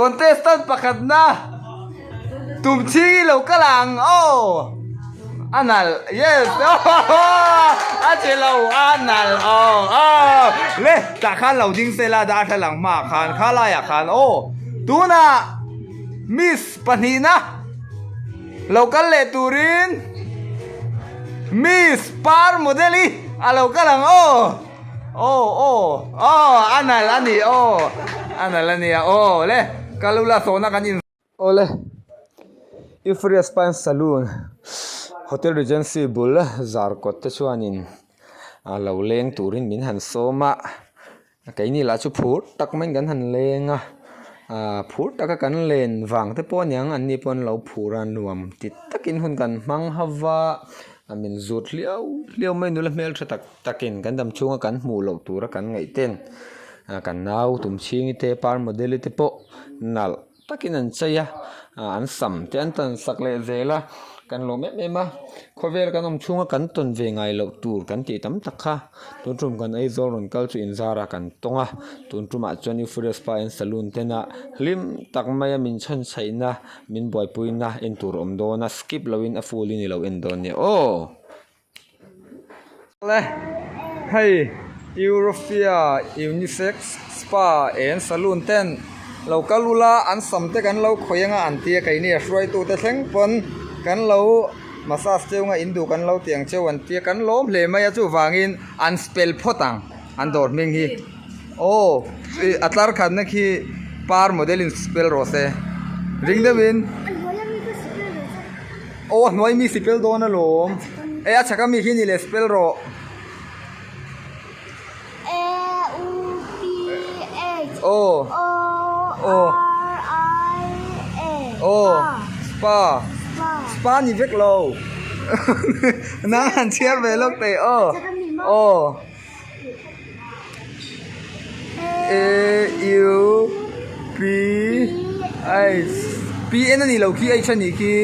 Contestant pakhatna tum chhing i lo kal ang aw a nalh yes a che lo a nalh aw aw le tah khan lo ding sela darthlalang hmaah khan kha laiah khan aw tunah miss pahnihna lo kal leh turin miss par model i a lo kal ang aw. Aw aw aw a nalh a ni aw a nalh a nia aw le ka lu la sawhna kan in aw le Euphoria Spa and Saloon Hotel Regency bul zar kawt te chuanin a lo leng turin min han sawm a keini lah chu phur tak maiin kan han leng a ah phur taka kan len vang te pawh aniang an ni pawh an lo phur a nuam ti takin hun kan hmang ho va a min zut hliau hliau mai nula hmeltha tak. Takin kan dam chhunga kan hmuh loh tura kan ngaih ten kan nau tum chhingi te par model te pawh nalh takin an chei a an sam te an tan sak leh zel a kan lawm em em a khawvel kan awm chhunga kan tawn ve ngai loh tur kan tih tam tak kha tun tum kan Aizawl rawn kal chu inzarah kan tawng a tun tumah chuan Euphoria Spa and Saloon tena hlim tak maia min chhawn chhaihna min buaipuina en tur a awm dawn a skip loin a full in i lo en dawn nia aw. Hei Europia Unisex Spa and Saloon ten lo kal ula an sam te kan lo khawih anga an tia keini a hruaitu te thleng pawn kan lo massage cheu anga in duh kan lo ti ang cheu an tia kan lawm hle mai a chuvangin an spell phawt ang an dawr hming hi aw a tlar khatna khi par model in spell rawh se ring deuhin. Aw a hnuai mi sipel dawn alawm. E a chhak ami khi ni leh sipel rawh. A U P H O O R I A Aw spa spa ni vek lo. Nang han chhiar ve lawk teh aw aw A U P H P N a ni lo khi H a nih khi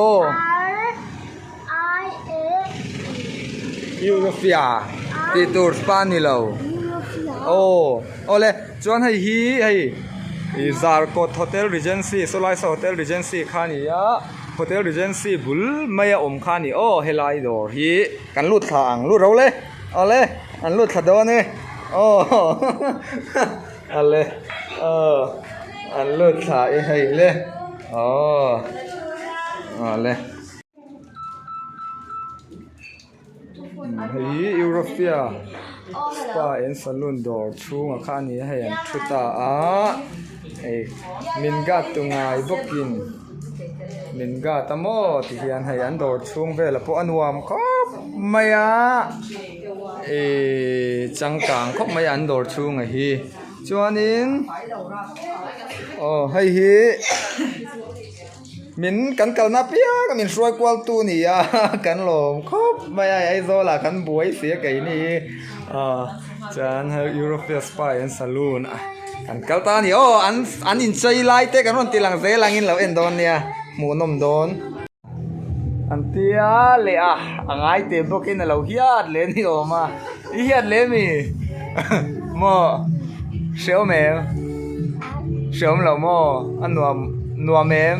aw Europia tih tur spa a ni lo aw awle chuan hei hi hei Zarkawt Hotel Regency Sawlaisa Hotel Regency kha a ni a Hotel Regency bul maia awm kha a ni aw helai dawr hi. Kan lut thla ang lut ro le awle an lut thla dawn e aw ale aw an lut thla i hei le aw awle hei hi Europia spa and saloon dawr chhungah kha a ni a hei an thu ta a hei min guard tu ngai bawkin. Min gat a maw ti hian hei an dawr chhung velah pawh a nuam khawp mai a ihh changkang khawp mai a an dawr chhungah hi chuanin aw hei hi min kan kalna apiang a min hruai kual tu a ni a kan lawm khawp mai a Aizawl ah kan buai si a keini hi aw chuan hei European spa and saloon a. Kan kal ta a ni aw an an inchei lai te kan rawn ti lang zel angin lo en dawn nia hmuhnawm dawn. An tia leh a a ngai teh bawkin a lo hiat leh ni awm a i hiat leh mi maw hrehawm em hrehawm lo maw a nuam nuam em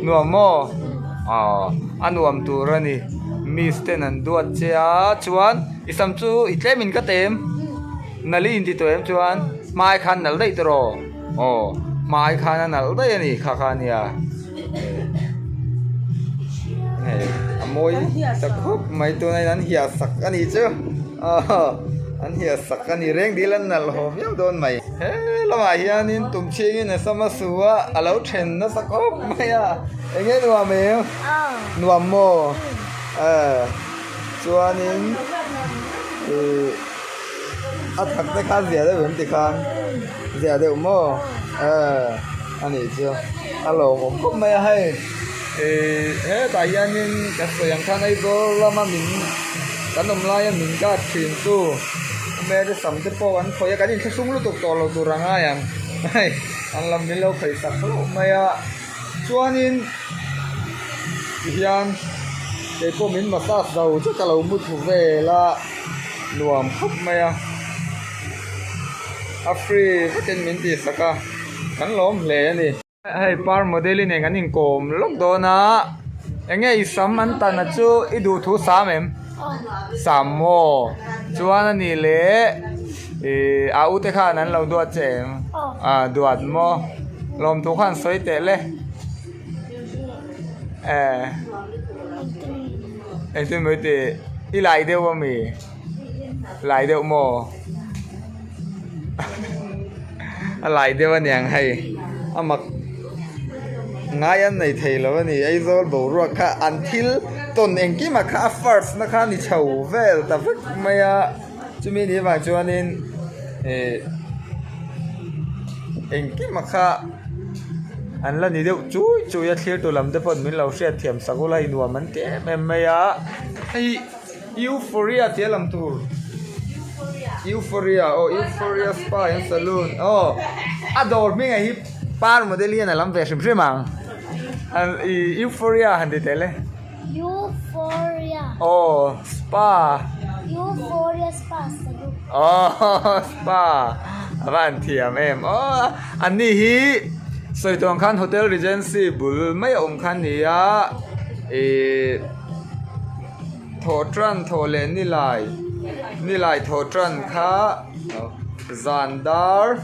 nuam maw aw a nuam tur a ni miss ten an duat che a chuan i sam chu i tlem in ka tem. Nali in ti tawh em chuan hmai khan nalh daih tawh aw hmai khan a nalh daih a ni kha kha ania hei a mawi ta khawp mai tuna in an hiah sak a nih chu aw an hiah sak a ni reng dil an nalh haw viau dawn mai he lamah hianin tum chhingin a sam a su a a lo then nasa khawp mai a eng nge nuam em nuam maw eh chuanin ih. A thak te kha zia deuh em tikhan zia deuh maw eh a nih chu a lawmawm khawp mai a hei ih hetah hianin ka sawi ang khan Aizawl lama min kan awm laia min guard thin tu hmel sam te pawh an khawih a kan inthlahrung lutuk tawh lo tur a ngai ang hei an lam min lo khawih sak hlauh mai a chuanin tihian keipawh min massage zo chu ka lo mu thlu vel a. Nuam khawp mai a. A free vekin min tihsak a, kan lawm hle a ni. Hei par model i nen kan inkawm lawk dawn a, enge i sam an tan a chu i duh thu sam em? Sam maw? Chuan a nih leh ih a ute khan an lo duat che em? Ah duat maw? Lawmthu khan sawi teh le. Eh engtin mai tih i lai deuh ami? Lai deuh maw? A lai deuh aniang hei a mak ngai an nei thei lo a ni Aizawl boruak kha an thil tawn engkim ah kha a first na kha a ni chho vel ta vek mai a chumi nih avang chuanin ih engkim ah kha an la ni deuh chui chui a thlir tu lam te pawh min lo hriat thiam sak ula hei nuam an ti em em mai a hei. Euphoria tih a lang tur Euphoria aw Euphoria spa and saloon aw a dawr hming ah hi par model hian a lam ve hrim hrim ang ih Euphoria han ti tel e Euphoria aw spa Euphoria spa saloon aw spa a va han thiam em aw an ni hi sawi tawh ang khan hotel regency bul mai a awm kha a ni a ih. Thawh tan thawh leh nilai nilai thawh tan kha zan dar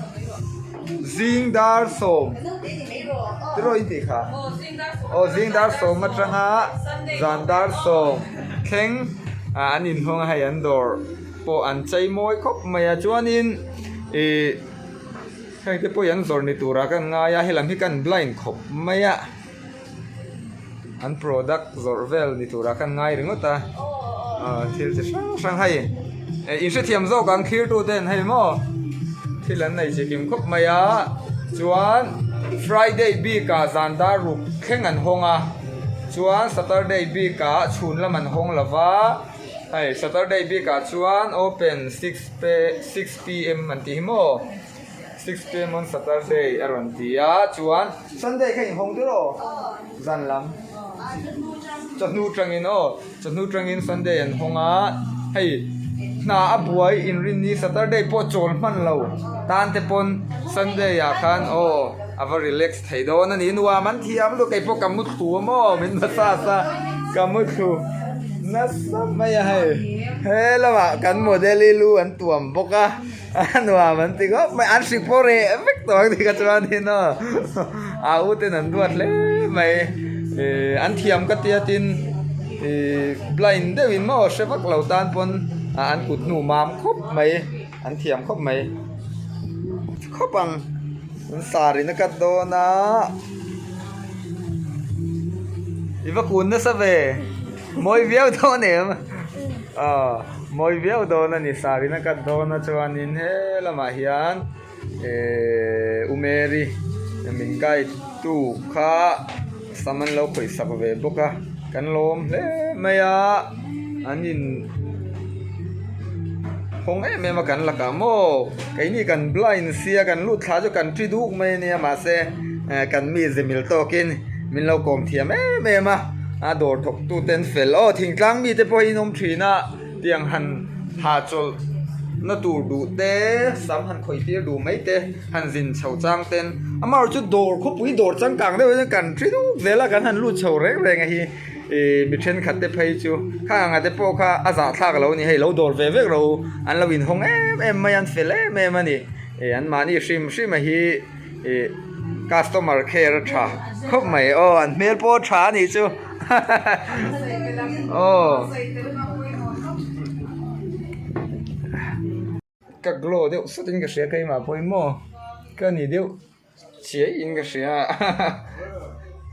zing dar sawm tiraw i tih kha aw zing dar sawm atanga zan dar sawm thleng ah an inhawng a hei an dawr pawh an chei mawi khawp mai a chuanin ih heng te pawh hi an zawrh ni turah kan ngai a helam hi kan blind khawp mai a. An product zawrh vel ni turah khan ngai ringawt a ah thil chi hrang hrang hei eh in hrethiam zawk ang thlir tu ten hei maw thil an nei chi kim khawp mai a chuan friday bik ah zan dar ruk thleng an hawng a chuan saturday bik ah chhun lam an hawng lo va hei saturday bik ah chuan open 6 pm an tih hi maw. 6pm on Saturday a rawn ti a chuan Sunday kha inhawng tir aw zan lam chawhnu tangin aw chawhnu tangin Sunday an hawng a hei hna a buai inrinni Saturday pawh chawl hman lo tan te pawn Sunday ah khan aw a va relax thei dawn a ni nuam an thiam lutuk kei pawh ka mu thlu a maw min massage a ka mu thlu nasa mai a hei he lamah kan model i lu an tuam bawk a. A nuam an ti khawp mai an hrik pawh reh vek tawh ang tih ka chuan in aw a u ten an duat hle mai ih an thiam ka tia tin ih blind deuh in maw hre vak lo tan pawn an kut hnu mam khawp mai an thiam khawp mai khawp ang an sar in a cut dawn a i va kun nasa ve mawi viau dawn em aw. Mawi viau dawn a ni, Sarina ka dawn a chuanin he lamah hian ehh U Mary min guide tu kha sam an lo khawih sak ve bawk a, kan lawm hle mai a, an in hawng em em a kan lakah maw keini kan blind sia kan lut thla chu kan thi duk mai a nia mahse eh kan mi zemil tawkin min lo kawm thiam em em a. A dawr thawk tu ten fel aw thingtlang mi te pawh hi in awm thin a tiang han hahchawlh na tur duh te sam han khawih tir duh mai te han zin chho chang ten amaherawh chu dawr khawpui dawr changkang deuh hian kan thi duk zel a kan han lut chho reng reng a hi ih mi thenkhat te phei chu khang anga te pawh kha a zahthlak lo a ni hei lo dawr ve vek ro an lo inhawng em em mai a an fel em em a ni ih an mahni hrim hrim a hi. Ih customer care a tha khawp mai aw an hmel pawh a tha a nih chu aw ka glow deuh sawt in ka hria keimah pawh hi maw ka ni deuh chiai in ka hria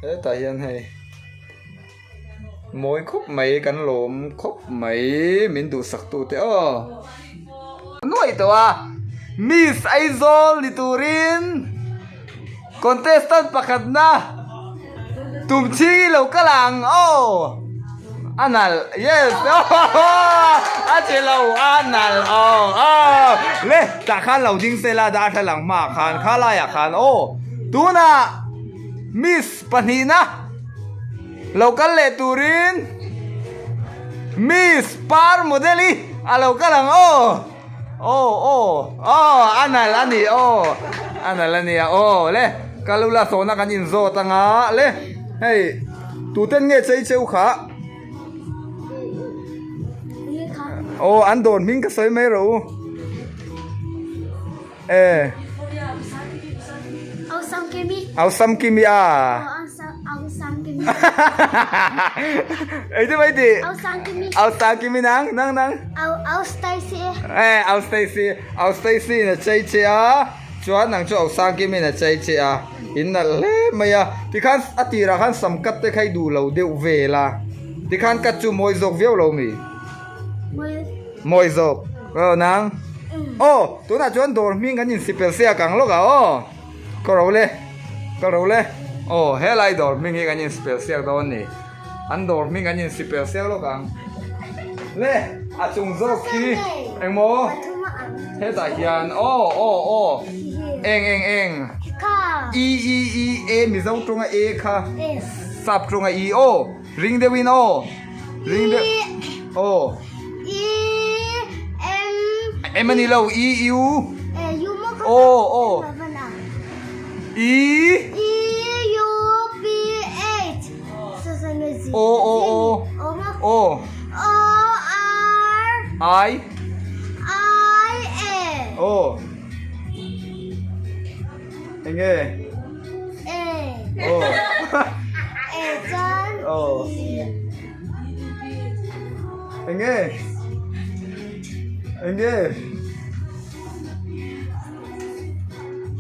hetah hian hei mawi khawp mai kan lawm khawp mai min duhsak tu te aw. Nuaih tawh a, Miss Aizawl ni turin contestant pakhatna tum chhing i lo kal ang aw a nalh yes a che lo a nalh aw aw le tah khan lo ding se la darthlalang hmaah khan kha laiah khan aw tunah Miss pahnihna lo kal leh turin Miss par model i a lo kal ang aw. Aw aw aw a nalh a ni aw a nalh a nia aw le kal ula sawhna kan inzawt anga le hei tuten nge chei cheu kha aw an dawr hming ka sawi mai rawh u e Awsam Kimi a Ei tu mai ti Awsam Kimi nang nang nang Eh Aw Stacy Aw Stacy na chei che a chuan nang chu Awsam Kimi na chei che a in nalh hle mai a tikhan a tirah khan sam cut te kha i duh lo deuh vel a tikhan cut chu mawi zawk viau lo mi. Mawi zawk aw nang aw tunah chuan dawr hming kan insipel siak ang lawk a aw ka ro le ka ro le aw helai dawr hming hi kan insipel siak dawn a ni an dawr hming kan insipel siak lawk ang le a chung zawk khi engmaw hetah hian aw aw aw eng eng eng e e e e mizo tawnga e kha sap tawnga e aw Ring deuh in aw. Ring deuh. Aw. E M M ani lo E U. E U mo ka. Aw aw. E E U P H. O O O. O. O R I I A. Aw. Enge? E. Aw. E chuan. Aw. Enge? Enge?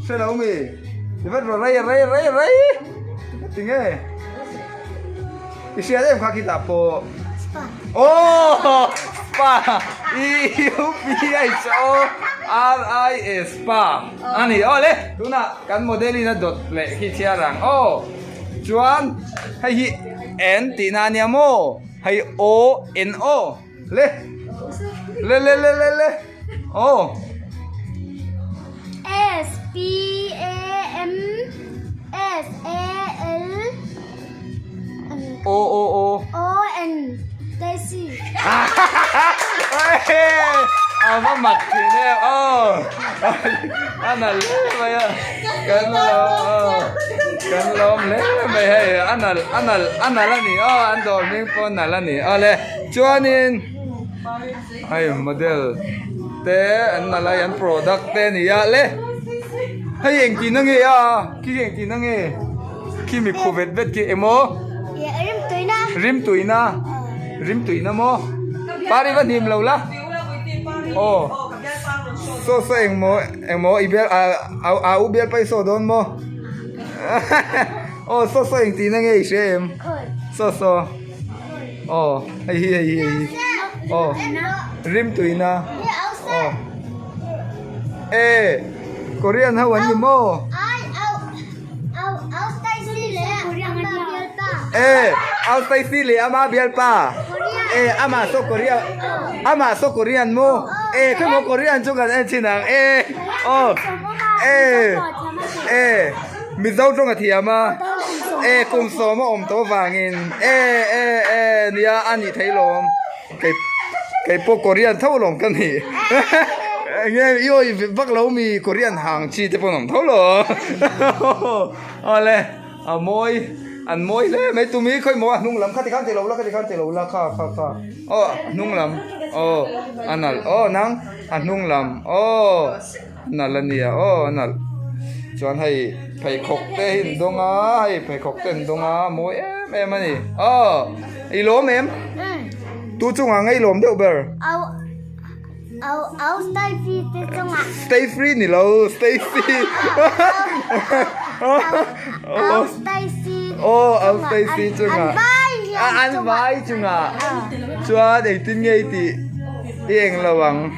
Hre lo mi? I vat rawh rei rei rei rei. Tinge? I hriat em kha khitah pawh. Spa. Aw! Spa! E U P H O R I A Spa. A ni aw le tunah kan model in a dawt leh khi chhiar ang aw chuan hei hi N tihna a nia maw hei O N aw le le le le le le aw. S P A M S A L O O O O N Stacy. A va mak thin em aw a nalh hle mai a kan lawm kan lawm hle mai hei a nalh a nalh a nalh a ni aw an dawr hming pawh a nalh a ni awle chuanin hei model te an nalh a an product te a ni a le hei engtin a nge a khi engtin a nge. Khi mi khu vet vet khi emaw rim tuina rim tuina maw pari va hnim lo la aw saw saw engmaw engmaw i bial a a u bial pai saw dawn maw aw saw saw eng tihna nge i hria em saw saw aw hei hi hei hi hei hi aw rim tuina aw e korean ho an ni maw. E Au Stacy leh ama bialpa e ama saw Korea ama saw Korean maw e khawmaw Korean chu kan en chin ang e aw e e Mizo tawng a thiam a e kum sawm a awm tawh avangin e e e nia a nih theih lawm kei kei pawh Korean tho lawm ka nih enge i awi vak lo mi Korean hang chi te pawh an awm tho lo awle a mawi an mawi hle mai tumi khawi maw a hnung lam kha tikhan ti lo la kha tikhan ti lo la kha kha kha aw a hnung lam aw a nalh aw nang a hnung lam aw a nalh a nia aw a nalh chuan hei pheikhawk te hi an dawng a hei pheikhawk te an dawng a mawi em em a ni aw i lawm em tu chungah nge i lawm deuh ber stay free ni lo stay free aw au stay free chungah an vai chungah chuan engtin nge i tih i eng lo ang.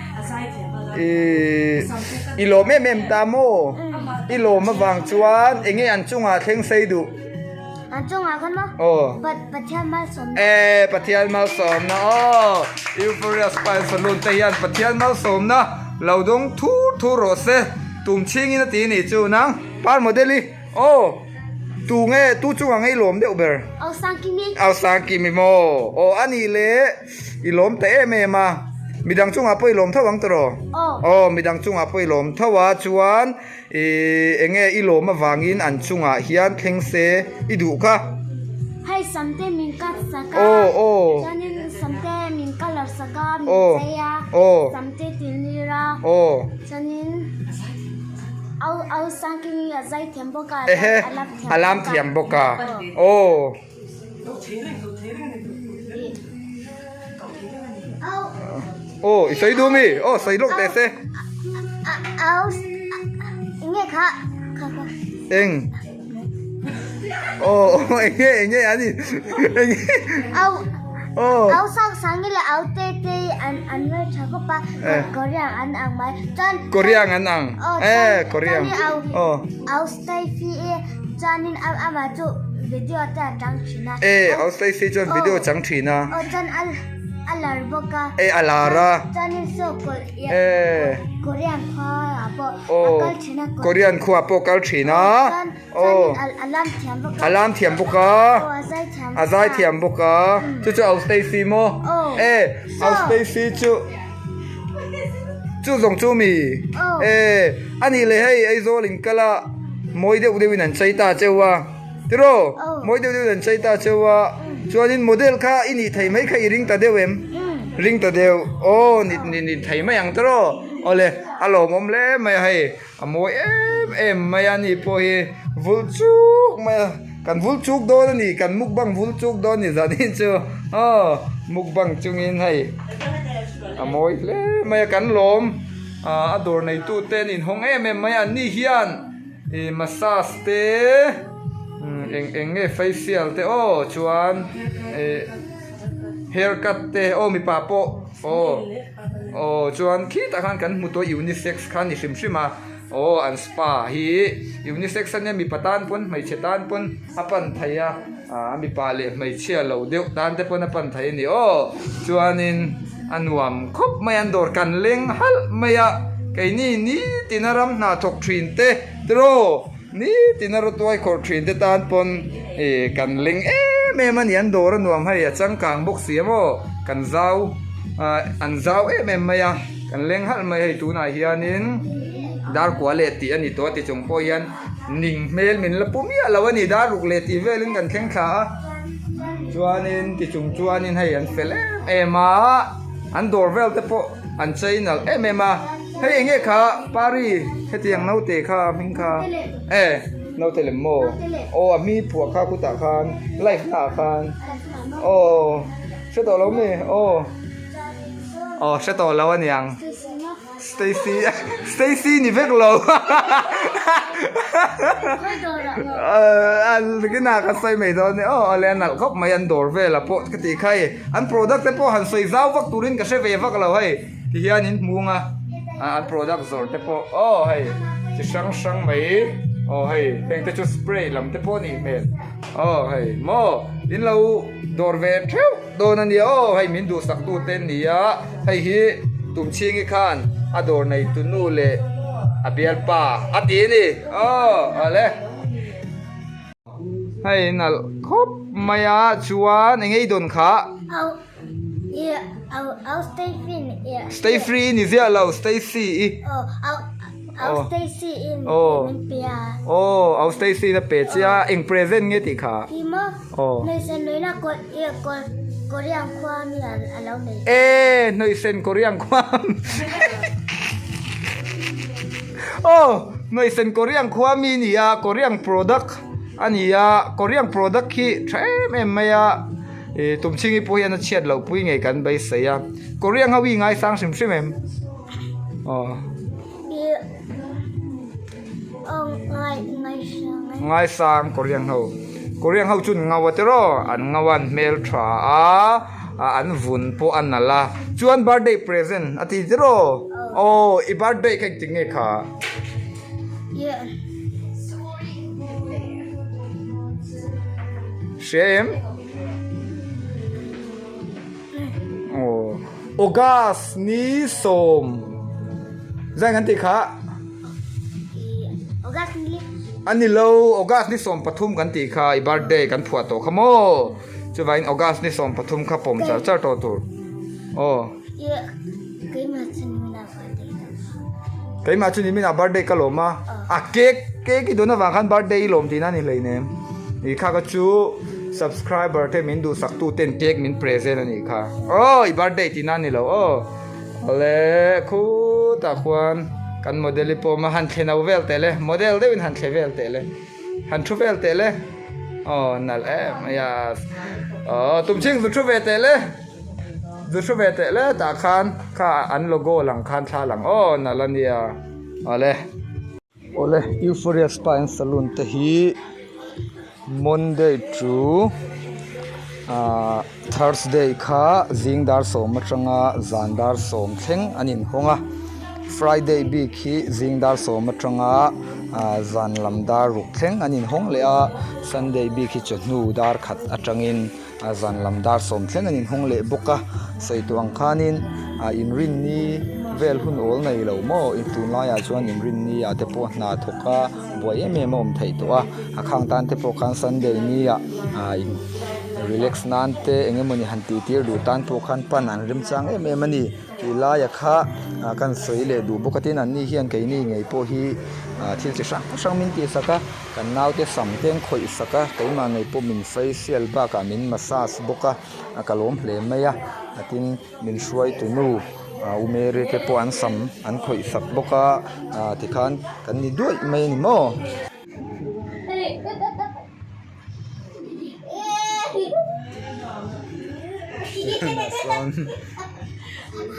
I lawm em em ta maw? I lawm avang chuan enge an chungah thleng sei duh? An chungah khan maw? Aw. Pathian malsawmna. E Pathian malsawmna aw. Euphoria Spa and Saloon te hian Pathian malsawmna lo dawng thur thur rawh se. Tum chhingin a ti nih chu nang par model i aw tu nge tu chungah nge i lawm deuh ber? Au Sangkimi. Au Sangkimi maw? Aw a nih le. I lawm ta em em a. Midang chungah pawh i lawm tho ang tawh? Aw midang chungah pawh i lawm tho a chuan ih eng nge i lawm avangin an chungah hian thleng se i duh kha. Hei samte min cut sak a chuanin samte min colour sak a min chei a samte ti lir a chuanin au au sangkimi a zai thiam bawk a a lam thiam bawk a aw. Aw i sawi duh mi? Aw sawi lawk teh se. Eng Aw eng nge eng nge ani eng nge Aw Korean an ang e Korean aw. Video te a chang thin a. E, au Stacy chuan video a chang thin a. Aw chuan a a lar bawk a. E, a lar a. Chuanin saw e Korean khua ah pawh a kal thin a. Korean khua pawh kal thin a. Aw chuanin a lam thiam bawk a. A lam thiam bawk a. Aw a zai thiam bawk a. A zai thiam bawk a. Chu chu au Stacy maw? E, au Stacy chu chu zawng chu mi? E, anih leh hei Aizawl in kal a mawi deuh deuhin an chei ta cheu a. Tiraw? Mawi deuh deuhin an chei ta cheu a. Chuanin model kha i nih thei mai kha i ring ta deuh em? Ring ta deuh. Aw ni ni ni thei mai ang tiraw? Awle, a lawmawm hle mai a hei. A mawi em em mai a ni pawh hi vul chuk mai a. Kan vul chuk dawn a ni, kan mukbang vul chuk dawn a ni zanin chu. Aw, mukbang chungin hei a mawi hle mai a kan lawm. A dawr neitute an inhawng em em mai a, anni hian. Ih massage te eng eng nge facial te aw chuan ih hair cut te aw mipa pawh aw aw chuan khitah khan kan hmu tawh unisex kha a ni hrim hrim a aw an spa hi unisex ania mipa tan pawn hmeichhe tan pawn a pan thei a ah mipa leh hmeichhia lo deuh tan te pawn a pan thei a ni aw chuanin a nuam khawp mai a an dawr kan leng halh mai a keini nitin a ram hna thawk thin te tiraw nitin a rawtuai khawrh thin te tan pawn ih kan leng em em a ni an dawr a nuam hei a changkang bawk si a maw kan zau ah an zau em em mai a kan leng halh mai hei tunah hianin darkua leh tih a ni tawh a ti chung pawh hian. Ning hmel min la pu miah lo a ni dar ruk leh tih velin kan thleng thla a chuanin ti chung chuanin hei an fel em em a an dawr vel te pawh an chei nalh em em a hei eng nge kha pari hetiang naute kha a hming kha e naute lem maw aw a hming phuah kha khutah khan live na ah khan aw hre tawh lo mi aw aw hre tawh lo aniang. Stacy Stacy ni vek lo Kina ka sawi mai dawn nia aw ale a nalh khawp mai an dawr velah pawh ka tih kha hei an product te pawh han sawi zau vak turin ka hre ve vak lo hei ti hian in hmung a an product zawrh te pawh aw hei chi hrang hrang mai aw hei heng te chu spray lam te pawh a nih hmel aw hei maw in lo dawr ve theuh. Dawn a nia aw, hei min duhsak tu te nia, hei hi Tumchhingi khan a dawr nei tu nu leh a bialpa a ti a ni aw awle. Hei nalh khawp mai a chuan eng nge i dawn kha? Stay free i ni ziah lo, Stacy i. Aw, au Stacy in a pe che a, eng present nge tih kha? Aw. Hnawihsen lawina kawr eh kawr Korean khua mi a lo nei. E hnawihsen Korean khua Aw hnawihsen Korean khua mi a ni a Korean product a ni a Korean product hi tha em em mai a ih tumchhingi pawh hian a chhiat loh pui ngei kan beisei a Korean ho hi ngaisang hrim hrim em aw. Ngaisang Korean ho Korean ho chu an ngau a tiraw an ngau a an hmel tha a an vun pawh a nalh a chuan birthday present a ti tiraw aw i birthday kha engtik nge kha hria em aw August ni sawm zan kan tih kha. A ni lo, August ni 13 kan tih kha i birthday kan phuah tawh kha maw? Chuvangin August ni 13 kha pawm char char tawh tur. Aw. Keimah chu nimin ah birthday ka lawm a, a cake cake i dawn avang khan birthday i lawm tihna a ni hleinem. Ih kha ka chu subscriber te min duhsak tu ten cake min present a nih kha. Aw i birthday tihna a ni lo aw. Awle khutah khuan kan model i pawm a han thle no vel teh le model deuhin han thle vel teh le han thu vel teh le aw nalh em mai a aw tumchhing zu thu ve teh le. Zu hru ve teh le tah khan kha an logo lang khan thla lang aw nalh a nia awle. Awle Euphoria Spa and Saloon te hi Monday to ah Thursday kha zing dar sawm atanga zan dar sawm thleng an inhawng a Friday bik hi zing dar sawm atanga ah zan lam dar ruk thleng an inhawng leh a Sunday bik hi chawhnu dar khat atangin. A zan lam dar sawm thleng an inhawng leh bawk a, sawi tawh ang khanin ah inrinni vel hun awl nei lo maw tunlaiah chuan inrinni ah te pawh hna thawk a buai em em a awm theih tawh a, a khang tan te pawh khan sunday ni ah ah in relax nan te eng emawni han tih tir duh tan pawh khan pan an remchang em em a ni tih laia kha ah kan sawi leh duh bawk a tin an ni hian keini ngei pawh hi ah thil chi hrang hrang min tihsak a. Kan naute sam te an khawih sak a, keimah ngei pawh min facial bakah min massage bawk a, a ka lawm hle mai a, a tin min hruaitu nu u Mary te pawh an sam an khawih sak bawk a, ah tikhan kan ni duaih mai a ni maw.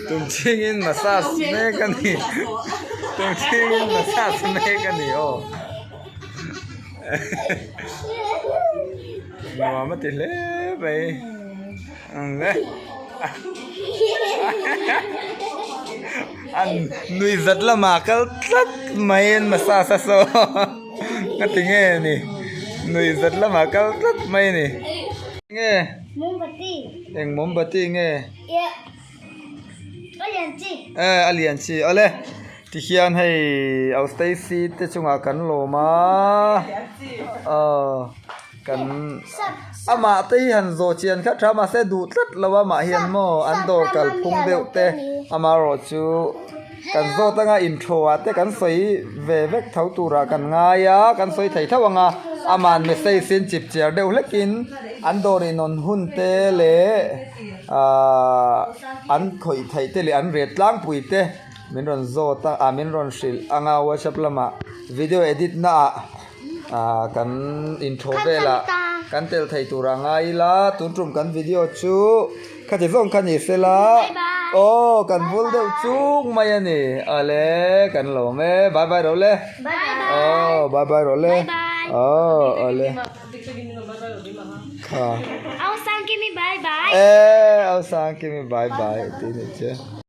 Tumchhingin massage mek a ni Tumchhingin massage mek a ni aw nuam a ti hle mai ang e an nui zat lamah kal tlat mai an massage a saw. Ka ti nge ni nuih zat lamah kal tlat mai a ni. Nge? Mombati. Eng mombati nge? Ia. A lian chi. E a lian chi. Awle tihian hei au Stacy te chungah kan lawm a. Aw kan amah te hi han zawh chian khat tha mahse duh tlat lo a mah hian maw an dawr kalphung deuh te amaherawh chu. Kan zawt anga inthaw ah te kan sawi ve vek tho turah kan ngai a, kan sawi thei tho ang a, aman message in chip chiar deuh hlekin an dawr inawn hun te leh ahh an khawih theih te leh an ret tlangpui te min rawn zawt a, ah min rawn hrilh anga whatsapp lamah video edit na ah ahh kan inthaw velah kan tel thei turah ngai ila tun tum kan video chu. Khati zawng kha ni sela aw kan vul deuh chung mai a ni ale kan lawm e bye bye rawh le aw bye bye rawh le aw ale kha e au sangkimi bye bye tih ni che.